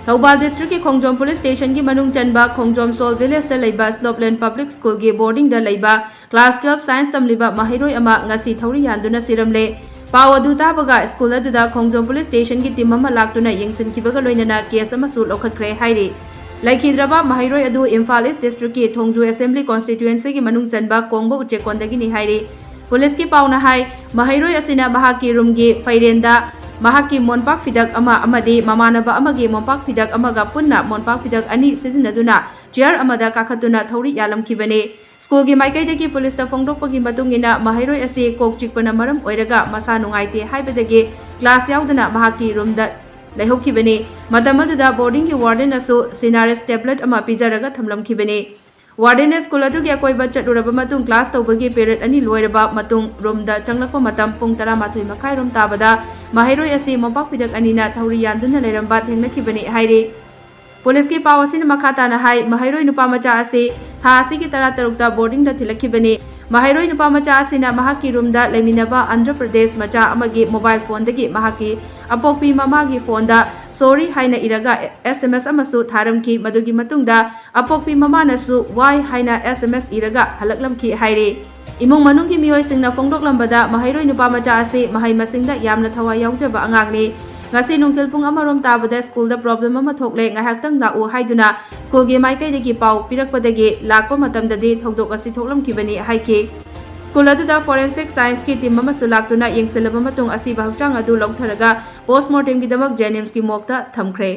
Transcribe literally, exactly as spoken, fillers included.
ꯊꯧꯕꯥꯜ ꯗꯤꯁꯇ꯭ꯔꯤꯛꯀꯤ ꯈꯣꯡꯖꯣꯝ ꯄꯨꯂꯤꯁ ꯁ꯭ꯇꯦꯁꯟꯒꯤ ꯃꯅꯨꯡ ꯆꯟꯕ ꯈꯣꯡꯖꯣꯝ ꯁꯣꯜ ꯚꯤꯂꯦꯖꯇ ꯂꯩꯕ ꯁ꯭ꯂꯣꯞꯂꯦꯟ ꯄꯕ꯭ꯂꯤꯛ ꯁ꯭ꯀꯨꯜꯒꯤ ꯕꯣꯔꯗꯤꯡꯗ ꯂꯩꯕ ꯀ꯭ꯂꯥꯁ ꯇꯨꯋꯦꯜꯐ ꯁꯥꯏꯟꯁ ꯇꯝꯂꯤꯕ ꯃꯍꯩꯔꯣꯏ ꯑꯃ ꯉꯁꯤ ꯊꯧꯔꯤ ꯌꯥꯟꯗꯨꯅ ꯁꯤꯔꯝꯂꯦ꯫ ꯄꯥꯎ ꯑꯗꯨ ꯇꯥꯕꯒ ꯁ꯭ꯀꯨꯜ ꯑꯗꯨꯗ ꯈꯣꯡꯖꯣꯝ ꯄꯨꯂꯤꯁ ꯁ꯭ꯇꯦꯁꯟꯒꯤ ꯇꯤꯝ ꯑꯃ ꯂꯥꯛꯇꯨꯅ ꯌꯦꯡꯁꯤꯟꯈꯤꯕꯒ ꯂꯣꯏꯅꯅ ꯀꯦꯁ ꯑꯃꯁꯨ ꯂꯧꯈꯠꯈ꯭ꯔꯦ ꯍꯥꯏꯔꯤ꯫ ꯂꯩꯈꯤꯗ꯭ꯔꯕ ꯃꯍꯩꯔꯣꯏ ꯑꯗꯨ ꯏꯝꯐꯥꯜ ꯏꯁ ꯗꯤꯁꯇ꯭ꯔꯤꯛꯀꯤ ꯊꯣꯡꯖꯨ ꯑꯦꯁꯦꯝꯕ꯭ꯂꯤ ꯀꯣꯟꯁꯇꯤꯇ꯭ꯋꯦꯟꯁꯤꯒꯤ ꯃꯅꯨꯡ ꯆꯟꯕ ꯀꯣꯡꯕ ꯎꯆꯦꯛꯀꯣꯟꯗꯒꯤꯅꯤ ꯍꯥꯏꯔꯤ꯫ ꯄꯨꯂꯤꯁꯀꯤ ꯄꯥꯎꯅ ꯍꯥꯏ, ꯃꯍꯩꯔꯣꯏ ꯑꯁꯤꯅ ꯃꯍꯥꯛꯀꯤ ꯔꯨꯝꯒꯤ ꯐꯩꯔꯦꯟꯗ ꯃꯍꯥꯛꯀꯤ ꯃꯣꯝꯄꯥꯛ ꯐꯤꯗꯛ ꯑꯃ ꯑꯃꯗꯤ ꯃꯃꯥꯟꯅꯕ ꯑꯃꯒꯤ ꯃꯣꯝꯄꯥꯛ ꯐꯤꯗꯛ ꯑꯃꯒ ꯄꯨꯟꯅ ꯃꯣꯝꯄꯥꯛ ꯐꯤꯗꯛ ꯑꯅꯤ ꯁꯤꯖꯤꯟꯅꯗꯨꯅ ꯆꯤꯌꯔ ꯑꯃꯗ ꯀꯥꯈꯠꯇꯨꯅ ꯊꯧꯔꯤ ꯌꯥꯜꯂꯝꯈꯤꯕꯅꯤ꯫ ꯁ꯭ꯀꯨꯜꯒꯤ ꯃꯥꯏꯀꯩꯗꯒꯤ ꯄꯨꯂꯤꯁꯇ ꯐꯣꯡꯗꯣꯛꯄꯒꯤ ꯃꯇꯨꯡ ꯏꯟꯅ, ꯃꯍꯩꯔꯣꯏ ꯑꯁꯤ ꯀꯣꯛ ꯆꯤꯛꯄꯅ ꯃꯔꯝ ꯑꯣꯏꯔꯒ ꯃꯁꯥ ꯅꯨꯡꯉꯥꯏꯇꯦ ꯍꯥꯏꯕꯗꯒꯤ ꯀ꯭ꯂꯥꯁ ꯌꯥꯎꯗꯅ ꯃꯍꯥꯛꯀꯤ ꯔꯨꯝꯗ ꯂꯩꯍꯧꯈꯤꯕꯅꯤ꯫ ꯃꯇꯝ ꯑꯗꯨꯗ ꯕꯣꯔꯗꯤꯡꯒꯤ ꯋꯥꯔꯗꯦꯟꯅꯁꯨ ꯁꯤꯅꯥꯔꯦꯁ ꯇꯦꯕ꯭ꯂꯦꯠ ꯑꯃ ꯄꯤꯖꯔꯒ ꯊꯝꯂꯝꯈꯤꯕꯅꯤ꯫ ꯋꯥꯔꯗꯦꯟꯅ ꯁ꯭ꯀꯨꯜ ꯑꯗꯨꯒꯤ ꯑꯀꯣꯏꯕ ꯆꯠꯂꯨꯔꯕ ꯃꯇꯨꯡ, ꯀ꯭ꯂꯥꯁ ꯇꯧꯕꯒꯤ ꯄꯦꯔꯦꯗ ꯑꯅꯤ ꯂꯣꯏꯔꯕ ꯃꯇꯨꯡ ꯔꯨꯝꯗ ꯆꯪꯂꯛꯄ ꯃꯇꯝ ꯄꯨꯡ ꯇꯔꯥꯃꯥꯊꯣꯏ ꯃꯈꯥꯏ ꯔꯣꯝ ꯇꯥꯕꯗ ꯃꯍꯩꯔꯣꯏ ꯑꯁꯤ ꯃꯣꯝꯄꯥꯛ ꯐꯤꯗꯛ ꯑꯅꯤꯅ ꯊꯧꯔꯤ ꯌꯥꯟꯗꯨꯅ ꯂꯩꯔꯝꯕ ꯊꯦꯡꯅꯈꯤꯕꯅꯤ ꯍꯥꯏꯔꯤ꯫ ꯄꯨꯂꯤꯁꯀꯤ ꯄꯥꯎ ꯑꯁꯤꯅ ꯃꯈꯥ ꯇꯥꯅ ꯍꯥꯏ, ꯃꯍꯩꯔꯣꯏ ꯅꯨꯄꯥ ꯃꯆꯥ ꯑꯁꯤ ꯊꯥ ꯑꯁꯤꯒꯤ ꯇꯔꯥꯇꯔꯨꯛꯇ ꯕꯣꯔꯗꯤꯡꯗ ꯊꯤꯜꯂꯛꯈꯤꯕꯅꯤ꯫ ꯃꯍꯩꯔꯣꯏ ꯅꯨꯄꯥ ꯃꯆꯥ ꯑꯁꯤꯅ ꯃꯍꯥꯛꯀꯤ ꯔꯨꯝꯗ ꯂꯩꯃꯤꯟꯅꯕ ꯑꯟꯙ꯭ꯔ ꯄ꯭ꯔꯗꯦꯁ ꯃꯆꯥ ꯑꯃꯒꯤ ꯃꯣꯕꯥꯏꯜ ꯐꯣꯟꯗꯒꯤ ꯃꯍꯥꯛꯀꯤ ꯑꯄꯣꯛꯄꯤ ꯃꯃꯥꯒꯤ ꯐꯣꯟꯗ "ꯁꯣꯔꯤ" ꯍꯥꯏꯅ ꯏꯔꯒ ꯑꯦꯁ ꯑꯦꯝ ꯑꯦꯁ ꯑꯃꯁꯨ ꯊꯥꯔꯝꯈꯤ꯫ ꯃꯗꯨꯒꯤ ꯃꯇꯨꯡꯗ ꯑꯄꯣꯛꯄꯤ ꯃꯃꯥꯅꯁꯨ "ꯋꯥꯏ" ꯍꯥꯏꯅ ꯑꯦꯁ ꯑꯦꯝ ꯑꯦꯁ ꯏꯔꯒ ꯍꯜꯂꯛꯂꯝꯈꯤ ꯍꯥꯏꯔꯤ꯫ ꯏꯃꯨꯡ ꯃꯅꯨꯡꯒꯤ ꯃꯤꯑꯣꯏꯁꯤꯡꯅ ꯐꯣꯡꯗꯣꯛꯂꯝꯕꯗ, ꯃꯍꯩꯔꯣꯏ ꯅꯨꯄꯥ ꯃꯆꯥ ꯑꯁꯤ ꯃꯍꯩ ꯃꯁꯤꯡꯗ ꯌꯥꯝꯅ ꯊꯋꯥꯏ ꯌꯥꯎꯖꯕ ꯑꯉꯥꯡꯅꯤ꯫ ꯉꯁꯤ ꯅꯨꯡꯊꯤꯜ ꯄꯨꯡ ꯑꯃ ꯔꯣꯝ ꯇꯥꯕꯗ ꯁ꯭ꯀꯨꯜꯗ ꯄ꯭ꯔꯣꯕ꯭ꯂꯦꯝ ꯑꯃ ꯊꯣꯛꯂꯦ, ꯉꯥꯏꯍꯥꯛꯇꯪ ꯂꯥꯛꯎ ꯍꯥꯏꯗꯨꯅ ꯁ꯭ꯀꯨꯜꯒꯤ ꯃꯥꯏꯀꯩꯗꯒꯤ ꯄꯥꯎ ꯄꯤꯔꯛꯄꯗꯒꯤ ꯂꯥꯛꯄ ꯃꯇꯝꯗꯗꯤ ꯊꯧꯗꯣꯛ ꯑꯁꯤ ꯊꯣꯛꯂꯝꯈꯤꯕꯅꯤ ꯍꯥꯏꯈꯤ꯫ ꯁ꯭ꯀꯨꯜ ꯑꯗꯨꯗ ꯐꯣꯔꯦꯟꯁꯤꯛ ꯁꯥꯏꯟꯁꯀꯤ ꯇꯤꯝ ꯑꯃꯁꯨ ꯂꯥꯛꯇꯨꯅ ꯌꯦꯡꯁꯤꯜꯂꯕ ꯃꯇꯨꯡ ꯑꯁꯤꯕ ꯍꯛꯆꯥꯡ ꯑꯗꯨ ꯂꯧꯊꯔꯒ ꯄꯣꯁꯃꯣꯔꯇꯦꯝꯒꯤꯗꯃꯛ ꯖꯦꯅꯤꯝꯁꯀꯤ ꯃꯣꯔꯒꯇ ꯊꯝꯈ꯭ꯔꯦ꯫